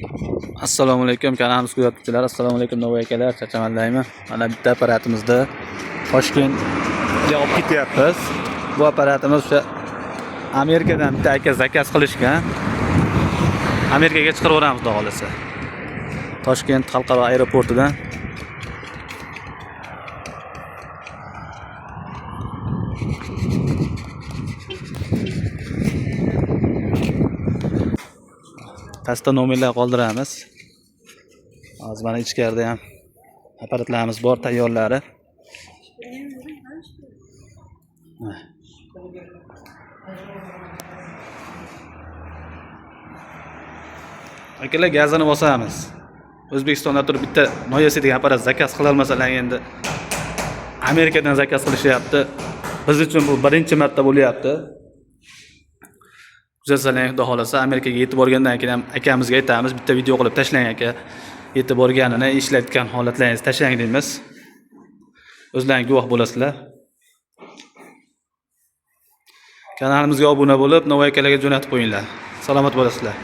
Assalomu alaykum kanalimiz kuzatuvchilari, assalomu alaykum Navoiy akalar, charchamadinglarmi? Mana bitta apparatimizda Toshkentga olib ketyapmiz. Bu apparatimiz o'sha Amerikadan bitta aka zakaz qilishgan. Amerikaga chiqarib yuboramiz xudo xohlasa. Toshkent xalqaro aeroportidan. Pastda nomerlar qoldiramiz. Hozir mana ichkarida ham apparatlarimiz bor, tayyorlari. Akalar, gazini bosamiz. O'zbekistonda turib bitta Noyes degan apparat zakaz qilolmasalar, endi Amerikadan zakaz qilishyapti. Biz uchun bu birinchi marta bo'lyapti. Kuzatsalar, xudo xohlasa, Amerikaga yetib borgandan keyin ham akamizga aytamiz, bitta video qilib tashlang aka. Yetib borganini, ishlatgan holatlaringizni tashlang deymiz. O'zlaring guvoh bo'lasizlar. Kanalimizga obuna bo'lib, Navoiy akalarga jo'natib qo'yinglar. Salomat bo'lasizlar.